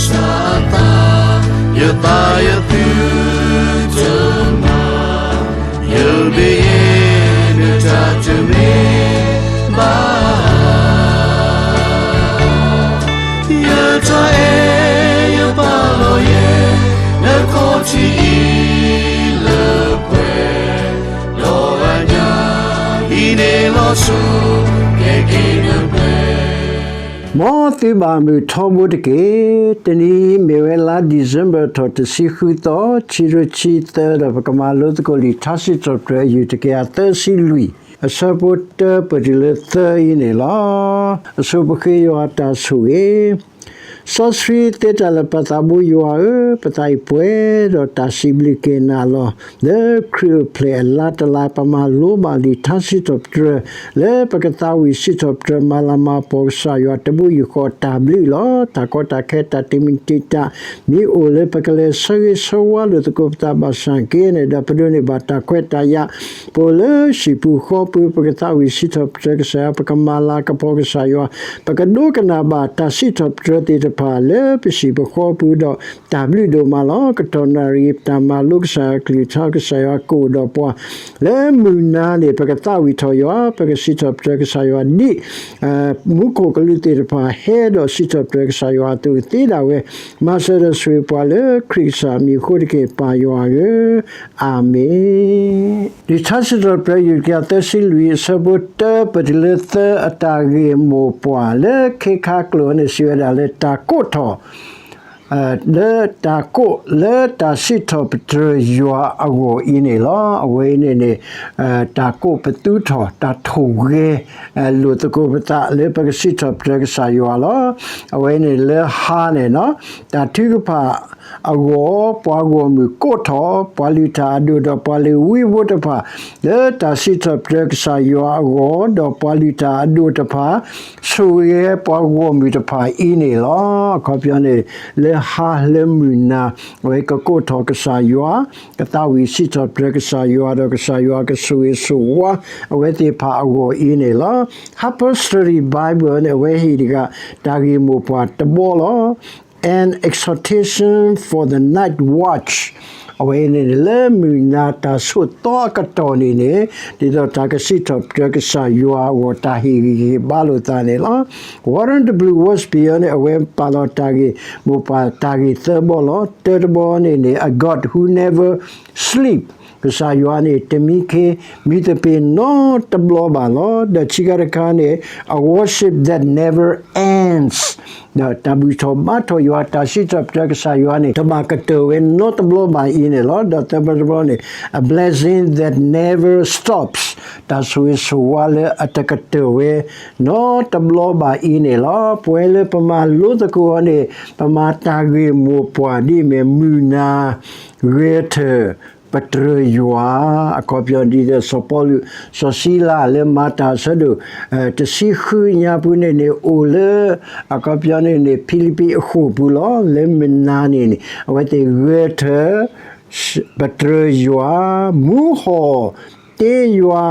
စၢ်အသး, ယသးယသုတမၤ, ယဘ့ယတၢ်တမ့ၢ်ဘၣ်. ယတၢ်အဲၣ်ယပာ်လီၤယဲ, နခီၣ်ထံးအံၤလၢပှဲၤ, ဒီးအညၣ်အံၤန့ၣ်လီၤဆိ, ကဲက့ၤနပှဲၤ မ်သုဘၣ်မုာ်ထီဘိတက့ၢ်. တနံၤအံၤမ့ၢ်ဝဲလါ December ထီၣ်တဆံဃုသီ, ခံကထိခံဆံသၢ ဒီးပကမၤလိသကိးလံာ်ထါစံးထီၣ်ပတြၢၤ အယုၢ်တကယၤသၢဆံလွံၢ်, အဆၢဖိတၢ ပၢၢ်တုၤလၢသၢအံၤန့ၣ်လီၤ. အဆိပဃ့ယွၤတၢ်ဆိၣ်ဂ့ၤ စီဆှံသ့တၢ်လၢာ်ပၢ်သးဘိယွၤဧၢ, ပသးအံၤပှဲၤဒီးတၢ်စံးဘျုးက့ၤနၤလီၤ. လၢခရံာ်အိၣ်ဖျဲၣ်အလါတလါ ပမၤလိဘၣ်လံာ်ထါစံးထီၣ်ပတြၢၤ လၢပကသးဝံၣ်စံးထီၣ်ပတြၢၤ မၤလၤမၤကပီၤကစၢ်ယွၤတဘိယူၢ်ဃီ တၢ်ဘျုးလီၤ. တၢ်ကီတၢ်ခဲ တၢ်တံာ်မုၢ်တံာ်တာ် မ့ၢ်အိၣ်လၢပကလဲၤဆၢဂ့ၤဆၢဝါလိာ်သကိးပသးဘၣ်ဆၣ်က့န့ၣ်ဒီး ပဒိးန့ၢ်ဘၣ်တၢ်ခွဲးတၢ်ယာ် ပအိၣ်လၢဟံၣ်ပူၤဃီပူၤ ပကသးဝံၣ်စံးထီၣ်ပတြၢၤကစၢ်ယွၤ, ပကမၤလၤကပီၤကစၢ်ယွၤ, ပကဒိကနၣ်ဘၣ်တၢ်စံးထီၣ်ပတြၢၤသ့ၣ်တဖၣ်လၢပဟံၣ်ပဃီပူၤဒီး တၢ်ဘျုးဒိၣ်မးလီၤ. ကတီၢ်နၣ်ရံၣ် တၢ်မၤလိကစၢ်ယွၤကလုၢ်ကထါ ကစၢ်ယွၤကအိၣ်ဒီးပှၤ လၢမုၢ်နၤန့ၣ် ပကသးဝံၣ်ထီၣ်ယွၤ, ပကစံးထီၣ်ပတြၢၤကစၢ်ယွၤ ဒ် မူခိၣ်ကလူးသ့ၣ်တဖၣ် ဟဲဒီးစံးထီၣ်ပတြၢၤကစၢ်ယွၤအသိးသ့ဒၣ်ဝဲ, မၤစၢၤဒီးဆိၣ်ဂ့ၤပှၤလၢခရံာ်ကစၢ်မံၤအဃိတက့ၢ် ပၢ်ယွၤဧၢ, အၤမ့ၣ်. လံာ်ထါစံးထီၣ်ပတြၢၤ ယုၢ်တကယၤသၢဆံလွံၢ် အဆၢဖိတၢ ပၢၢ်တုၤလၢသၢ အတၢ်ဂ့ၢ်မိၢ်ပှၢ်လၢခ့ခါကျိာ်န့ၣ် စံးဝဲဒၣ်လၢတၢ်ကိးထီၣ် လၢတၢ်ကိးလၢတၢ်စံးထီၣ်ပတြၢၤယွၤအဂီၢ်အံၤန့ၣ်လီၤ. အဝဲအံၤန့ၣ်န့ၣ် တၢ်ကိးပသူထီၣ် တၢ်ထိၣ်ဂဲၤ လိာ်သကိးပသးလၢပကစံးထီၣ်ပတြၢၤကစၢ်ယွၤလီၤ. အဝဲအံၤန့ၣ်လၢဟါန့ၣ် တၢ်ထုကဖၣ်အဂီၢ် ပှၤဂီၢ်မုၢ်ကိးထီၣ် ပှၤလုၢ်တၢ်အဒိၣ်ဒီးပှၤလ့ၤဝံဖိတဖၣ် လၢတၢ်စံးထီၣ်ပတြၢၤကစၢ်ယွၤအဂီၢ် ဒီးပှၤလုၢ်တၢ်အဒိၣ်တဖၣ် ဆိၣ်ဂ့ၤပှၤဂီၢ်မုၢ်တဖၣ်အံၤန့ၣ်လီၤ. အခီပညီန့ၣ် လၢဟါလၢမုၢ်နၤ အဝဲကကိးထီၣ်ကစၢ်ယွၤ ကသးဝံၣ်စံးထီၣ်ပတြၢၤကစၢ်ယွၤ ဒီးကစၢ်ယွၤကဆိၣ်ဂ့ၤဆိၣ်ဝါ အဝဲသ့ၣ်တဖၣ်အဂီၢ်အံၤန့ၣ်လီၤ. Harper's Study Bible န့ၣ် အဝဲဟ့ၣ်တဂၤ တၢ်ဂ့ၢ်မိၢ်ပှၢ်တဘီလီၤ. An Exhortation for the Night Watch အဝဲန့ၣ် လၢမုၢ်နၤတၢ်ဆိးသီအကတီၢ်န့ၣ်န့ၣ် ဒ်သိးတၢ်ကစံးထီၣ်ပတြၢၤကစၢ်ယွၤအဂီၢ် တၢ်ဟ့ၣ်ဂံၢ်ဟ့ၣ်ဘါလိာ်သးန့ၣ်လီၤ. Warren W. Wiersbe န့ၣ် အဝဲပာ်လီၤတၢ်ဂ့ၢ်မိၢ်ပှၢ်တၢ်ဂ့ၢ်သၢဘီလီၤ. တၢတဘီန့ၣ်န့ၣ် A God Who Never Sleep ကစၢ်ယွၤန့ၣ် တမံခ့ မံသပ့ၤနီတဘျီဘၣ်လီၤ. ဒီးခံခါတခါန့ၣ် A Worship That Never Ends ဒီးတၢ်ဘူၣ်ထီၣ်ဘါထီၣ်ယွၤ တၢ်စံးထီၣ်ပတြၢၤကစၢ်ယွၤန့ၣ် တဘၣ်ကတၢၢ်ဝဲနီတဘျီဘၣ်အံၤန့ၣ်လီၤ. ဒီးသၢဘီတဘီန့ၣ် A Blessing That Never Stops တၢ်ဆိၣ်ဂ့ၤဆိၣ်ဝါလၢအတကတၢၢ်ဝဲနီတဘျီဘၣ်အံၤန့ၣ်လီၤ. ပဝဲလၢပမၤလိသကိးအီၤန့ၣ် ပမၤတၢ်ဂ့ၢ်မိၢ်ပှၢ်ဒ်အမ့ၢ် မုၢ်နၤ ဂဲၤထၢၣ် ပတြၢၤယွၤ အခီပညီဒ်သိးစီၤပီလူး စီၤစံလၤလၢမၤတၢ်အဆၢဒိၣ် တဆံဃုညါပူၤန့ၣ်န့ၣ် အိၣ်လၢ အခီပညီန့ၣ်န့ၣ် ဖံလံးပံးအဃိာ်ပူၤလီၤ. လၢမုၢ်နၤန့ၣ်န့ၣ် အဝဲသ့ၣ်ဂဲၤထၢၣ် ပတြၢၤယွၤ မူဟီၣ် တ့ယွၤ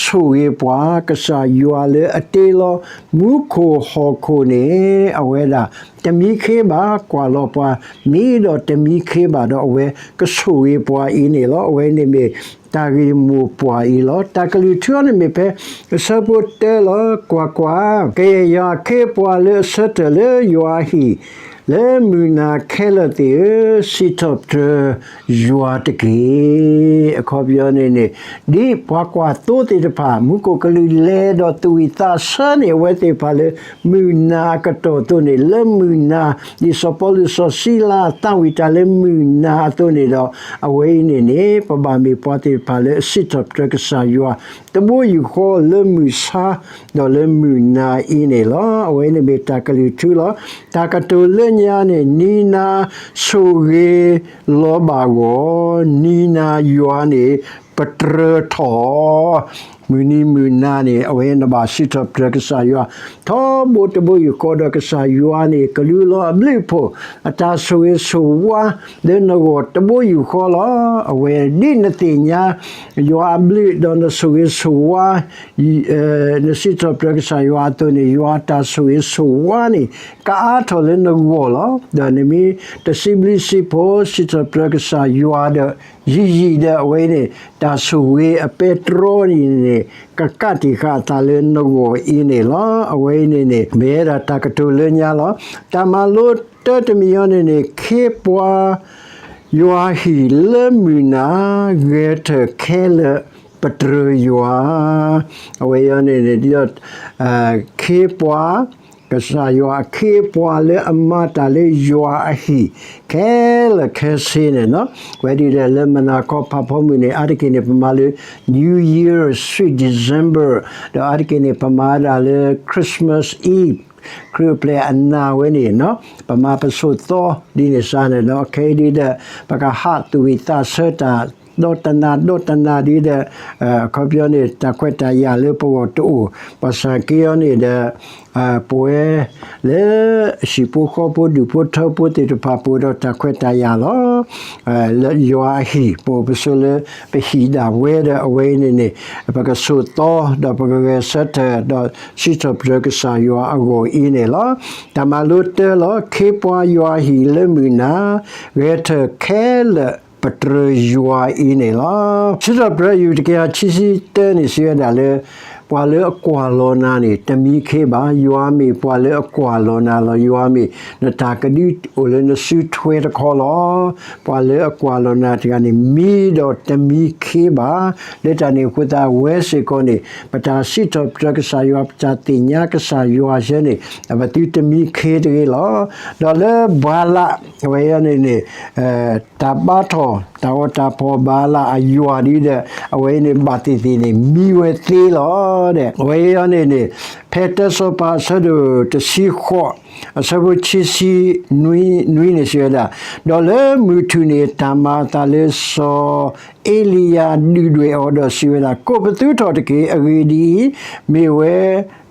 ဆိၣ်ဂ့ၤပှၤ ကစၢ်ယွၤလၢအတ့လီၤ မူခိၣ်ဟီၣ်ခိၣ်န့ၣ် အဝဲဒၣ် တမံခ့ဘၣ် ကွၢ်လီၤပှၤ မ့ၢ်ဒီးတမံခ့ဘၣ်ဒီး အဝဲကဆိၣ်ဂ့ၤပှၤအံၤန့ၣ်လီၤ. အဝဲန့ၣ်မ့ၢ်တၢ်ဂ့ၢ်မိၢ်ပှၢ်အံၤလီၤ. တၢ်ကလုၢ်ထူန့ၣ်မ့ၢ်ဖဲ အဆၢဖိတၢလီၤ. ကွၢ်ကွၢ်, ကယဲၢ်ယွၤအခ့အပှၤလၢအဆၢထၢၣ်လၢယွၤအဟံၣ် လၢမုၢ်နၤခဲလၢာ်သ့ၣ်ဧၢ, စံးထီၣ်ပတြၢၤယွၤတက့ၢ်. အခီပညီန့ၣ်န့ၣ် ဒ်ပှၤကွၢ်သိသ့ၣ်တဖၣ် မူခိၣ်ကလူးလဲၤဒီးသူၣ်ဝံၣ်သးဆၢန့ၢ်အဝဲသ့ၣ်တဖၣ်လၢ မုၢ်နၤအကတီၢ်အသိးန့ၣ် လၢမုၢ်နၤ ဒ်စီၤပီလူးစီၤစံလၤသးဝံၣ်တၢ်လၢမုၢ်နၤအသိးန့ၣ်ဒီး အဝဲအံၤန့ၣ်န့ၣ် ပဘၣ်မ့ၢ်ပှၤသ့ၣ်တဖၣ်လၢအစံးထီၣ်ပတြၢၤကစၢ်ယွၤ တဘိယူၢ်ဃီလၢမုၢ်ဆါ ဒီးလၢမုၢ်နၤအံၤန့ၣ်လီၤ. အဝဲန့ၣ်မ့ၢ်တၢ်ကလုၢ်ထူလီၤ. တၢ်ကတိၤလၢညါန့ၣ် နံၤနၤဆိၣ်ဂ့ၤလီၤဘၣ်ဂီၢ်, နံၤနၤယွၤန့ၣ် ပတြၢၤထီၣ် မုၢ်နံၤမုၢ်နၤန့ၣ် အဝဲနဘၣ်စံးထီၣ်ပတြၢၤကစၢ်ယွၤ ထီဘိတဘိယူၢ်ဃီဒီး ကစၢ်ယွၤန့ၣ် ကလူလီၤအဘျုးအဖှိၣ် အတၢ်ဆိၣ်ဂ့ၤဆိၣ်ဝါ လၢနဂီၢ်တဘိယူၢ်ဃီလီၤ. အဝဲဒ်နသ့ၣ်ညါ ယွၤအဘျုးဒီးနဆိၣ်ဂ့ၤဆိၣ်ဝါ နစံးထီၣ်ပတြၢၤကစၢ်ယွၤအသိးန့ၣ် ယွၤတၢ်ဆိၣ်ဂ့ၤဆိၣ်ဝါန့ၣ် ကအါထီၣ်လၢနဂီၢ်လီၤ. ဒီးနမ့ၢ်တစံးဘျုးစံးဖှိၣ် စံးထီၣ်ပတြၢၤကစၢ်ယွၤဒီး ယံာ်ယံာ်ဒီးအဝဲန့ၣ် တၢ်ဆိၣ်ဂ့ၤအပဲတြီန့ၣ်န့ၣ် ကကးတံာ်ဃာ်အသးလၢနဂီၢ်အံၤန့ၣ်လီၤ. အဝဲအံၤန့ၣ်န့ၣ် မ့ၢ်ဝဲဒၣ်တၢ်ကတိၤလၢညါလီၤ. တၢ်မၤလိတၢတမံၤအံၤန့ၣ်န့ၣ် ခ့ပှၤ ယွၤဟံၣ်လၢမုၢ်နၤ ဂဲၤထၢၣ်ခဲလၢာ်ပတြၢၤယွၤ အဝဲအံၤန့ၣ်န့ၣ် ဒ်သိး ခ့ပှၤ ကစၢ်ယွၤအခ့အပှၤလၢအမၤတၢ်လၢယွၤအဟံၣ် ခဲလၢာ်ခဲဆ့န့ၣ်လီၤ. ဝဲဒ်ဒီးလၢမုၢ်နၤခီဖးဖီမုၢ်န့ၣ် အါတက့ၢ်န့ၣ် ပမၤလၢ New Year Sweet December ဒီးအါတက့ၢ်န့ၣ် ပမၤဒၣ်လၢ Christmas Eve ခရံာ်အိၣ်ဖျဲၣ်အနၤဝဲန့ၣ် ပမၤပဆိးသီဒ်န့ၣ်စ့ၢ်န့ၣ်လီၤ. ခဲအံၤဒ်ဒီး ပကဟးသူၣ်ဝံၣ်သးဆၢတၢ် ဒီးတနၤဒီးတနၤဒ်ဒီး အခီပညီန့ၣ် တၢ်ခွဲးတၢ်ယာ်လၢပဂီၢ်တအိၣ် ဘၣ်ဆၣ်က့အံၤန့ၣ်ဒီး ပဝဲလၢအဟံၣ်ဖိဃီဖိဒူၣ်ဖိထၢဖိသ့ၣ်တဖၣ် ပအိၣ်ဒီးတၢ်ခွဲးတၢ်ယာ်လီၤ. လၢယွၤအဟံၣ် ပအိၣ်ပဆိးလၢပဟံၣ်ဒၣ်ဝဲဒီး အဝဲအံၤန့ၣ်န့ၣ် ပကဆိးသီ ဒီးပကဂဲၤဆၢထၢၣ် ဒီးစံးထီၣ်ပတြၢၤကစၢ်ယွၤအဂီၢ်အံၤန့ၣ်လီၤ. တၢ်မၤလိတၢလီၤ. ခ့ပှၤယွၤဟံၣ်လၢမုၢ်နၤ ဂဲၤထၢၣ်ခဲလၢာ်ပတြၢၤယွၤအံၤန့ၣ်လီၤ. စံးထီၣ်ပတြၢၤ ယူၢ်တကယၤခံဆံတၢန့ၣ် စံးဝဲဒၣ်လၢ ပှၤလၢအကွၢ်လီၤနၤန့ၣ် တမံခ့ဘၣ်. ယွၤမ့ၢ်ပှၤလၢအကွၢ်လီၤနၤလီၤ. ယွၤမ့ၢ်နတၢ်ကဒုအိၣ်လၢနစုထွဲတခီလီၤ. ပှၤလၢအကွၢ်လီၤနၤတဂၤန့ၣ် မံဒီးတမံခ့ဘၣ်. လၢတၢ်န့ၣ်အဃိသတး ဝဲစ့ၢ်ကီးန့ၣ် ပတၢ်စံးထီၣ်ပတြၢၤကစၢ်ယွၤ ပတၢ်သ့ၣ်ညါကစၢ်ယွၤဆၢန့ၣ် ပသုတမံခ့တဂ့ၤလီၤ. ဒီးလၢဘၤလး အဝဲအံၤန့ၣ်န့ၣ် တၢ်ဘါထီၣ် တၢ်အီၣ်တၢ်ဖီၣ်ဘၤလးအယွၤဒ်ဒီး အဝဲအံၤန့ၣ် ဘၣ်သ့ၣ်သ့ၣ်န့ၣ် မံဝဲသ့လီၤဒီး အဝဲအံၤန့ၣ်န့ၣ် ဖဲတၢစီၤပၤအဆၢဒိၣ်တဆံဃိး အဆၢဖိခံဆံနွံန့ၣ် စံးဝဲဒၣ်, ဒီးလၢမုၢ်ထူၣ်န့ၣ် တၢ်မၤအသးလၢစီၤအ့လံယၤဒုၣ်ဒွဲၣ်အီၤဒီးစံးဝဲဒၣ်, ကိးပသူထီၣ်တက့ၢ်. အဂ့ၢ်ဒ်အံၤ, မ့ၢ်ဝဲ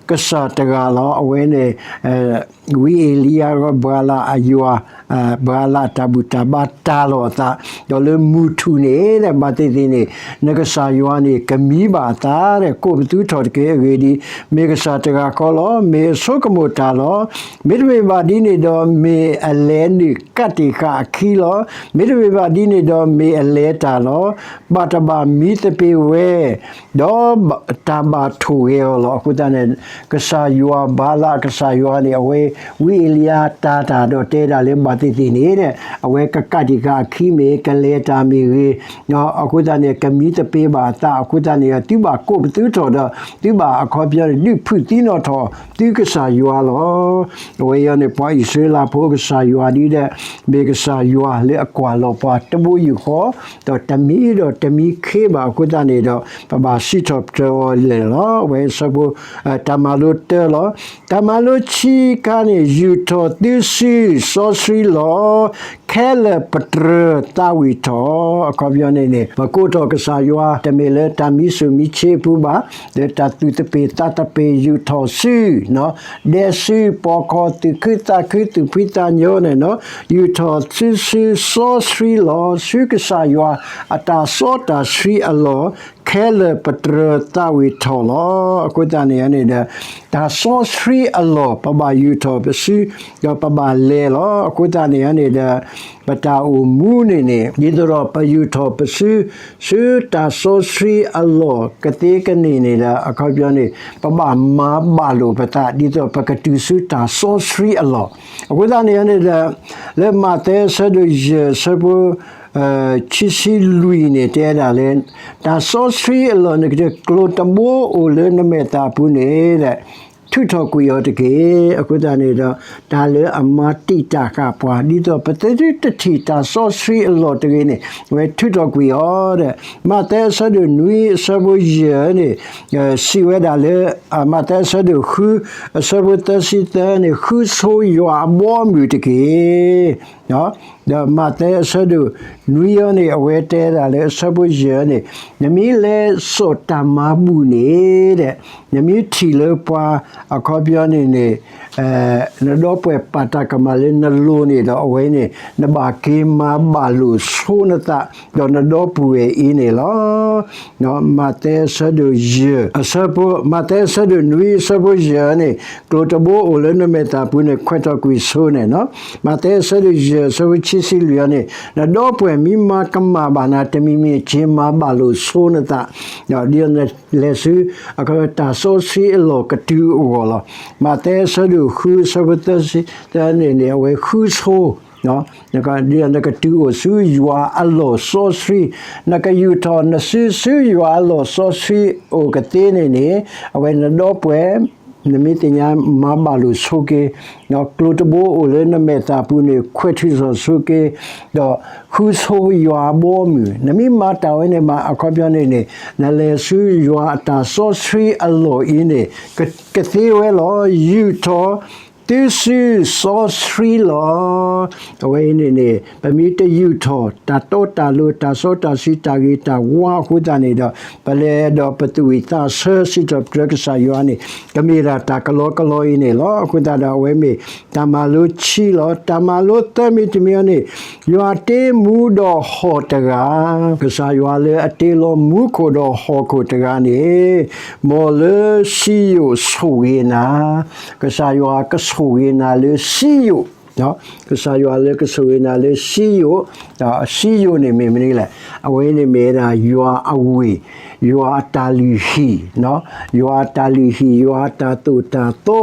ကစၢ်တဂၤလီၤ. အဝဲန့ၣ် ဝံအ့လံယၤ ဘၤလးအယွၤ, ဘၤလးအတၢ်ဘူၣ်တၢ်ဘါတၢ်လီၤအသး, ဒီးလၢမုၢ်ထူၣ်န့ၣ် ဘၣ်သ့ၣ်သ့ၣ်န့ၣ် နကစၢ်ယွၤန့ၣ် ကမံဘၣ်အသးဒီး ကိးပသူထီၣ်တက့ၢ်. အဂ့ၢ်ဒ်အံၤ, မ့ၢ်ကစၢ်တဂၤဃီလီၤ. မ့ၢ်အဆိကမိၣ်တၢ်လီၤ. မ့တမ့ၢ်ဘၣ်ဒ်န့ၣ်ဒီး မ့ၢ်အလဲၤနုာ်ကးတံာ်ဃာ်အခံလီၤ. မ့တမ့ၢ်ဘၣ်ဒ်န့ၣ်ဒီး မ့ၢ်အလဲၤတၢ်လီၤ. ဘၣ်တဘၣ်မံသပ့ၤဝဲ ဒီးတၢ်ဘၣ်ထိၣ်ဂဲၤအီၤလီၤ. အဃိသတးန့ၣ် ကစၢ်ယွၤ ဘၤလးကစၢ်ယွၤန့ၣ် အဝဲ ဝံအ့လံယၤတၢ်တၢ်ဒီးတဲဒၣ်လၢ ဘၣ်သ့ၣ်သ့ၣ်န့ၣ် အဝဲကကးတံာ်ဃာ်အခံမ့ၢ် ကလဲၤတၢ်မ့ၢ်ဂ့ၤ, အဃိသတးန့ၣ် ကမံသပ့ၤဘၣ်အသး အဃိသတးန့ၣ် သုဘၣ်ကိးပသူထီၣ်ဒီး သုဘၣ်အခီပညီန့ၣ် ဒုးဖုးသံနီၣ်ထီၣ်သုကစၢ်ယွၤလီၤ. အဝဲအံၤန့ၣ် ပှၤအံၣ်စရ့လးဖိကစၢ်ယွၤဒ်ဒီး မ့ၢ်ကစၢ်ယွၤလၢအကွၢ်လီၤပှၤတဘိယူၢ်ဃီ ဒီးတမံဒီးတမံခ့ဘၣ်. အဃိသတးန့ၣ်ဒီး ပဘၣ်စံးထီၣ်ပတြၢၤအီၤလဲၣ်လီၤ. အဝဲဆၢဖိ တၢ်မၤလိတၢလီၤ. တၢ်မၤလိဆံခါန့ၣ် ယူာ်ထီၣ်သုစုစီဆှံလီၤ ခဲလၢာ်ပတြၢၤသးဝံၣ်ထီၣ်. အခီပညီန့ၣ်န့ၣ် ပကိးထီၣ်ကစၢ်ယွၤ တမ့ၢ်လၢတၢ်မံဆူၣ်မံဆ့အပူၤဘၣ်, လၢတၢ်သူၣ်သပ့ၤသးသပ့ၤ ယူာ်ထီၣ်စု ဒဲစု ပိာ်ခီၣ် သူၣ်ခုသးခု သူၣ်ဖှံသးညီန့ၣ်လီၤ. ယူာ်ထီၣ်သုစုစီဆှံလီၤ ဆူကစၢ်ယွၤအတၢ်စီတၢ်ဆှံအလီၢ် ခဲလၢာ်ပတြၢၤသးဝံၣ်ထီၣ်လီၤ. အဃိသတးန့ၣ်န့ၣ်ဒီး တၢ်စီဆှံအလီၢ် ပဘၣ်ယူာ်ထီၣ်ပစု ဒီးပဘၣ်လဲၤလီၤ. အဃိသတးန့ၣ်န့ၣ်ဒီး ပတၢ်အိၣ်မူန့ၣ်န့ၣ် ဒ်သိးဒီးပယူာ်ထီၣ်ပစု ဆူတၢ်စီဆှံအလီၢ်ကသ့ကန့ၢ်န့ၣ်ဒီး အခီပညီန့ၣ် ပဘၣ်မၤဘၣ်လိာ်ပသး ဒ်သိးပကတုၤဆူတၢ်စီဆှံအလီၢ်. အဃိသတးန့ၣ်န့ၣ်ဒီး လၢမးသဲအဆၢဒိၣ်ယဲၢ် အဆၢဖိ ခံဆံလွံၢ်န့ၣ် တဲဒၣ်လၢ တၢ်စီဆှံအလီၢ်န့ၣ် ကတဲကျိၤတဘိအိၣ်လၢနမဲာ်သၣ်ပူၤန့ၣ်ဒီး ထုးထီၣ်ကွံာ်အီၤတက့ၢ်. အဃိသတးန့ၣ်ဒီး တၢ်လၢအမၤတံာ်တာ်ဃာ်ပှၤ ဒ်သိးပသုတထံၣ်တၢ်စီဆှံအလီၢ်တဂ့ၤန့ၣ် အဝဲထုးထီၣ်ကွံာ်အီၤဒီး မးသဲအဆၢဒိၣ်နွံအဆၢဖိယဲၢ်န့ၣ် စံးဝဲဒၣ်လၢ မးသဲအဆၢဒိၣ်ဃု အဆၢဖိသၢဆံသၢန့ၣ် ဃုဆိယွၤအဘီအမုၢ်တက့ၢ်. ဒီးမးသဲအဆၢဒိၣ်နွံအံၤန့ၣ် အဝဲတဲဒၣ်လၢအဆၢဖိယဲၢ်န့ၣ် နမ့ၢ်လဲၤစိာ်တၢ်မၤဘူၣ်န့ၣ်ဒီး နမ့ၢ်ထံၣ်လၢပှၤအခီပညီန့ၣ်န့ၣ် နဒီပုၢ်ဝဲၢ်ပာ်တၢ်ကမၣ်လၢနလိၤန့ၣ်ဒီး အဝဲန့ၣ် နဘၣ်က့ၤမၤဘၣ်လိာ်ဆိနသး ဒီးနဒီပုၢ်ဝဲၢ်အံၤန့ၣ်လီၤ. မးသဲအဆၢဒိၣ်ယဲၢ် အဆၢဖိ မးသဲအဆၢဒိၣ်နွံအဆၢဖိယဲၢ်န့ၣ် ကျိၤတဘိအိၣ်လၢနမဲာ်သၣ်ပူၤန့ၣ် ခွဲးထီၣ်ကွံာ်ဆိန့ၣ်လီၤ. မးသဲအဆၢဒိၣ်ယဲၢ်အဆၢဖိခံဆံလွံၢ်အံၤန့ၣ် နဒီပုၢ်ဝဲၢ်မ့ၢ်မၤကမၣ်ဘၣ်နၤတမံၤမံၤ က့ၤမၤဘၣ်လိာ်ဆိနသး ဒ်သိးနလဲၤဆူ အခီပညီတၢ်စီဆှံအလီၢ်ကတုၤအဂီၢ်လီၤ. မးသဲအဆၢဒိၣ်ဃုအဆၢဖိသၢဆံသၢန့ၣ်န့ၣ် အဝဲဃုဆိ ဒ်သိးနကတုၤအိၣ်ဆူယွၤအလီၢ်စီဆှံ နကယူာ်ထီၣ်နစုဆူယွၤအလီၢ်စီဆှံအိၣ်ကသ့န့ၣ်န့ၣ် အဝဲနဒီပုၢ်ဝဲၢ် နမ့ၢ်သ့ၣ်ညါမၤဘၣ်လိာ်ဆိက့ၤ ကျိၤတဘိအိၣ်လၢနမဲာ်သၣ်ပူၤန့ၣ် ခွဲးထုးထီၣ်ဆိက့ၤ ဒီးဃုဆိယွၤအဘီအမုၢ် နမ့ၢ်မၤတၢ်ဝဲန့ၣ်မး အခီပညီန့ၣ်န့ၣ် နလဲၤဆူယွၤအတၢ်စီဆှံအလီၢ်အံၤန့ၣ် ကသ့ဝဲလီၤ. ယူာ်ထီၣ်သုစုစီဆှံလီၤ. အဝဲအံၤန့ၣ်န့ၣ် ပမ့ၢ်တယူာ်ထီၣ် တၢ်တီတၢ်လိၤ တၢ်စီတၢ်ဆှံတၢ်ဂ့ၤတၢ်ဝါအဃိသတးန့ၣ်ဒီး ပလဲၤဒီးပသူၣ်ဝံၣ်သးဆၢ စံးထီၣ်ပတြၢၤကစၢ်ယွၤန့ၣ် ကမ့ၢ်ဒၣ်တၢ်ကလီကလီအံၤန့ၣ်လီၤ. အဃိသတးဒီး အဝဲမ့ၢ်တၢ်မၤလိခံလီၤ. တၢ်မၤလိသၢမံၤတမံၤအံၤန့ၣ် ယွၤတ့မူဒီးဟီၣ်တဂၤ, ကစၢ်ယွၤလၢအတ့လီၤမူခိၣ်ဒီးဟီၣ်ခိၣ်တဂၤန့ၣ် မ်လၢစံယိၣ်ဆိၣ်ဂ့ၤနၤ, ကစၢ်ယွၤကဆိၣ်ဂ့ၤနၤလၢစံယိၣ်, ကစၢ်ယွၤလၢကဆိၣ်ဂ့ၤနၤလၢစံယိၣ်, ဒီးစံယိၣ်န့ၣ်မ့ၢ်မနုၤလဲၣ်. အဝဲန့ၣ်မ့ၢ်ဝဲဒၣ်ယွၤအဝ့ၢ်, ယွၤအတၢ်လုၢ်ဟံၣ်, ယွၤအတၢ်လုၢ်ဟံၣ်, ယွၤအတၢ်သိၣ်တၢ်သီ,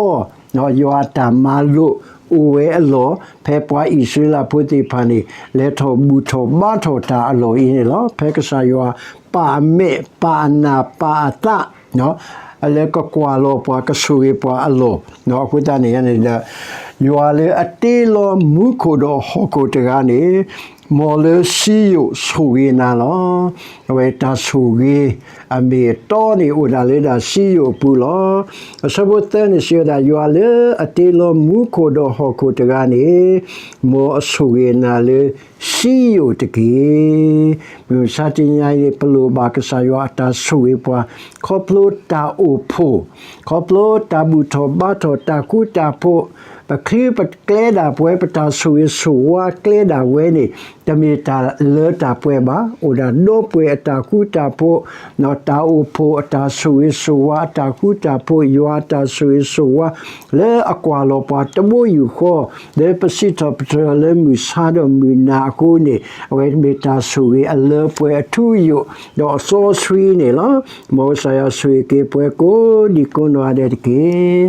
ယွၤအတၢ်မၤလိာ်အိၣ်ဝဲအလီၢ်, ဖဲပှၤအံၣ်စရ့လးဖိသ့ၣ်တဖၣ်န့ၣ် လဲၤထီၣ်ဘူၣ်ထီၣ်ဘါထီၣ်တၢ်အလီၢ်အံၤန့ၣ်လီၤ. ဖဲကစၢ်ယွၤပာ်အမဲာ်ပာ်အနၢ်ပာ်အသး လၢကကွၢ်လီၤပှၤ ကဆိၣ်ဂ့ၤပှၤအလီၢ်, အဃိသတးန့ၣ်န့ၣ်ဒီး ယွၤလၢအတ့လီၤမူခိၣ်ဒီးဟီၣ်ခိၣ်တဂၤန့ၣ် မ်လၢစံယိၣ်ဆိၣ်ဂ့ၤနၤလီၤ. အဝဲတၢ်ဆိၣ်ဂ့ၤအမ့ၢ်အတီန့ၣ် အိၣ်ဒၣ်လၢဒၣ်စံယိၣ်အပူၤလီၤ. အဆၢဖိသၢန့ၣ်စံးဝဲဒၣ် ယွၤလၢအတ့လီၤမူခိၣ်ဒီးဟီၣ်ခိၣ်တဂၤန့ၣ် မ်အဆိၣ်ဂ့ၤနၤလၢစံယိၣ်တက့ၢ်. မုၢ်မဆါတနံၤအံၤန့ၣ် ပလိၣ်ဘၣ်ကစၢ်ယွၤအတၢ်ဆိၣ်ဂ့ၤပှၤ ခီဖျိတၢ်အိၣ်ဖှိၣ်, ခီဖျိတၢ်ဘူၣ်ထီၣ်ဘါထီၣ်တၢ်ဃူတၢ်ဖိး, ပချုးပကျဲဒၣ်ပဝဲ ပတၢ်ဆိၣ်ဂ့ၤဆိၣ်ဝါကျဲဒၣ်ဝဲန့ၣ် တမ့ၢ်တၢ်လၢတၢ်ပှဲၤဘၣ်. အိၣ်ဒၣ်ဒီပုၢ်ဝဲၢ်အတၢ်ဃူတၢ်ဖိး, တၢ်အိၣ်ဖှိၣ်အတၢ်ဆိၣ်ဂ့ၤဆိၣ်ဝါ အတၢ်ဃူတၢ်ဖိး ယွၤအတၢ်ဆိၣ်ဂ့ၤဆိၣ်ဝါ လၢအကွၢ်လီၤပှၤတဘိယူၢ်ဃီ လၢပစံးထီၣ်ပတြၢၤလၢမုၢ်ဆါဒီးမုၢ်နၤအဃိန့ၣ် အဝဲမ့ၢ်တၢ်ဆိၣ်ဂ့ၤအလၢပှဲၤအထူအယိာ် ဒီးအစီဆှံန့ၣ်လီၤ. မ်ကစၢ်ယွၤဆိၣ်ဂ့ၤက့ၤပှၤကိးဒံကိးနီၢ်ဂၤဒဲးတက့ၢ်.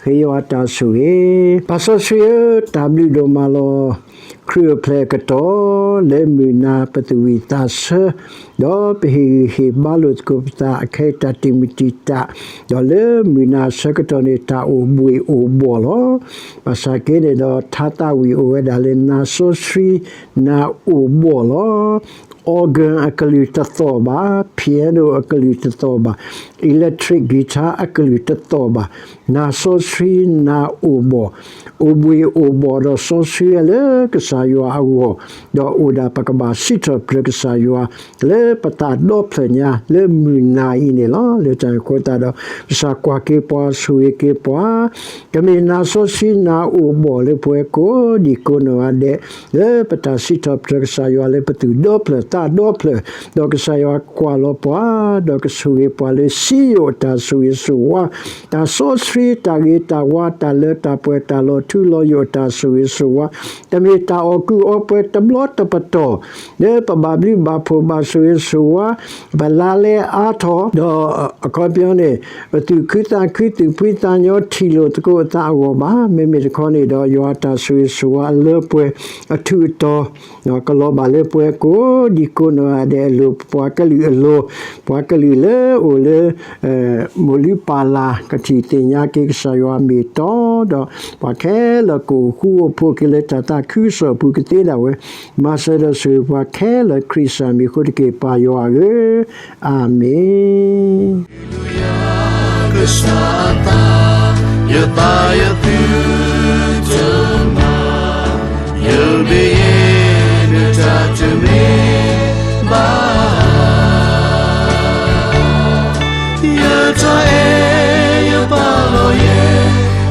ဃ့ယွၤတၢ်ဆိၣ်ဂ့ၤ, ပၢ်စီဆှံဧၢ, တၢ်ဘျုးဒိၣ်မးလီၤ. ခရံာ်အိၣ်ဖျဲၣ်အကတီၢ် လၢမုၢ်နၤပသူၣ်ဝံၣ်သးဆၢ ဒီးပဟ့ၣ်ဂံၢ်ဟ့ၣ်ဘါလိာ်သကိးပသး အခဲအံၤတၢ်တံာ်မုၢ်တံာ်တာ်, ဒီးလၢမုၢ်နၤအဆၢကတီၢ်န့ၣ် တၢ်အိၣ်ဘှံးအိၣ်ဘှီၣ်လီၤ. ဘၣ်ဆၣ်က့န့ၣ်ဒီး ထါသးဝံၣ်အိၣ်ဝဲဒၣ်လၢနၤစီဆှံ နၤအိၣ်ဘှီၣ်လီၤ. organ အကလုၢ်တသီၣ်ဘၣ်, piano အကလုၢ်တသီၣ်ဘၣ်, electric guitar အကလုၢ်တသီၣ်ဘၣ်, နၤစီဆှံနၤအိၣ်ဘှီၣ်, အိၣ်ဘှံးအိၣ်ဘှီၣ်ဒီးစီဆှံဝဲလၢကစၢ်ယွၤအဂီၢ်, ဒီးအိၣ်ဒၣ်ပကဘၣ်စံးထီၣ်ပတြၢၤကစၢ်ယွၤ လၢပသးဒီဖျၢၣ်ညါ လၢမုၢ်နၤအံၤန့ၣ်လီၤ. လၢတၢ်န့ၣ်အဃိသတးဒီး ကစၢ်ကွၢ်က့ၤပှၤ ဆိၣ်ဂ့ၤက့ၤပှၤ ကမ့ၢ်နၤစီဆှံနၤအိၣ်ဘှီၣ်လၢပှၤကိးဒံကိးနီၢ်ဂၤဒဲး လၢပတၢ်စံးထီၣ်ပတြၢၤကစၢ်ယွၤလၢပသူၣ်ဒီဖျၢၣ်သးဒီဖျၢၣ်, ဒီးကစၢ်ယွၤကွၢ်လီၤပှၤ, ဒီးကဆိၣ်ဂ့ၤပှၤလၢစံယိၣ်အတၢ်ဆိၣ်ဂ့ၤဆိၣ်ဝါ, တၢ်စီဆှံတၢ်ဂ့ၤတၢ်ဝါ တၢ်လၢတၢ်ပှဲၤ တၢ်လီၤထူလီၤယိာ်အတၢ်ဆိၣ်ဂ့ၤဆိၣ်ဝါ, တမ့ၢ်တၢ် အီၣ်ကုၢ်အီပှဲၤတဘျီတပတီၢ်, လၢပဘၣ်ဘျုးဘၣ်ဖှိၣ်ဘၣ်ဆိၣ်ဂ့ၤဆိၣ်ဝါ, ပလါလဲအါထီၣ်, ဒီးအခီပညီန့ၣ် ပသူၣ်ခုသးခု သူၣ်ဖှံသးညီ ထံၣ်လိာ်သကိးအသးအဂီၢ်ဘၣ်. မ့မ့ၢ်တခီန့ၣ်ဒီး ယွၤအတၢ်ဆိၣ်ဂ့ၤဆိၣ်ဝါအလၢပှဲၤအထူးအတီၤ ကလီၤဘၣ်လၢပှၤကိးဒံကိးနီၢ်ဂၤဒဲးအလိၤ, ပှၤကလုာ်အလိၤ, ပှၤကလုာ်လၢအိၣ်လၢ မိၢ်လုၢ်ပၢ်လၢ် ကထံၣ်သ့ၣ်ညါက့ၤကစၢ်ယွၤအမ့ၢ်အတီဒီး ပှၤခဲလၢာ်ကအိၣ်ဃူအိၣ်ဖိးက့ၤလၢတၢ်သးခုကစီၣ်အပူၤကသ့ဒၣ်ဝဲ, မၤစၢၤဒီးဆိၣ်ဂ့ၤပှၤခဲလၢာ် ခရံာ်ကစၢ်မံၤအဃိတက့ၢ် ပၢ်ယွၤဧၢ, အၤမ့ၣ်. ကစၢ်အသး, ယသးယသုတမၤ, ယမ့ၢ်ယဲနတၢ်တမ့ၢ်ဘၣ်. ယတၢ်အဲၣ်ယပာ်လီၤယဲ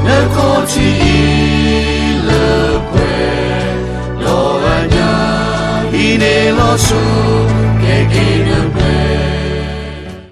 နခီၣ်ထံးအံၤလၢပှဲၤ ဒီးအညါ ဟံးန့ၢ်လီၤဆိ